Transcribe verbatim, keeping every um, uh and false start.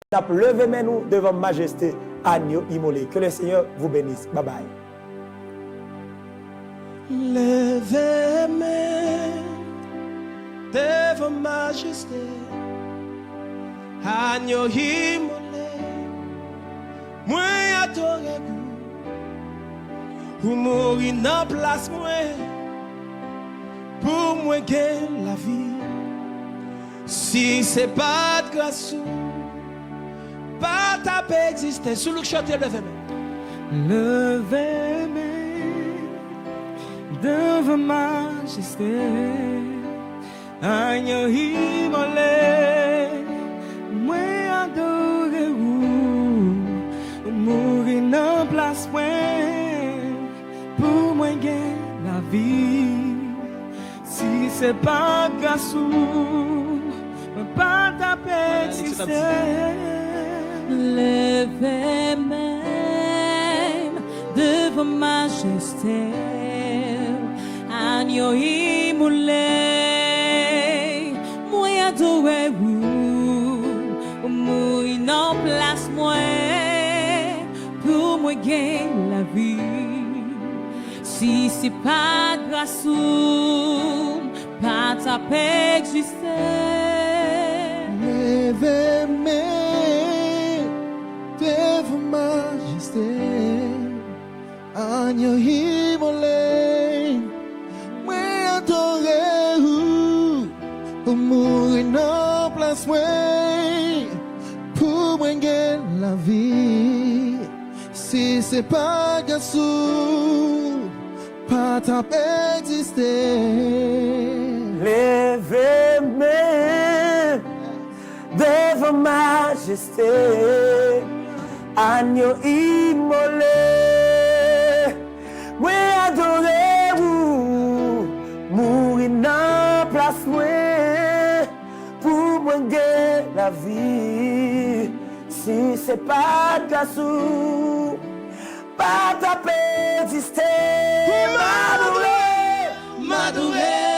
N ap leve men nou devan majeste anyo imole. Que le Seigneur vous bénisse. Bye bye. Leve men devan majeste anyo imole. Mwen adore ou. Ou mouri nan plas mwen pou mwen gen lavi. Si se pa t gras ou, pa t ap egziste. Sou louk chante, leve men. Leve men devan majeste anyo imole. Mwen adore ou. Ou mouri nan plas mwen pou mwen gen lavi. Si se pa gras ou, mwen pa t ap egziste. Leve men devan majeste anyo imole. Mwen adore ou. Ou mouri nan plas mwen pou mwen gen lavi. Si se pa t gras ou, pa t ap egziste. Leve men devan majeste anyo imole. Mwen adore ou. Ou mouri nan plas mwen pou mwen gen lavi. Si se pa gras ou, pa t ap egziste. Leve men devan majeste anyo imole. Mwen adore ou. Mouri nan plas mwen pou mwen gen lavi. Si se pa t gras ou, pa t ap egziste. M adore, m adore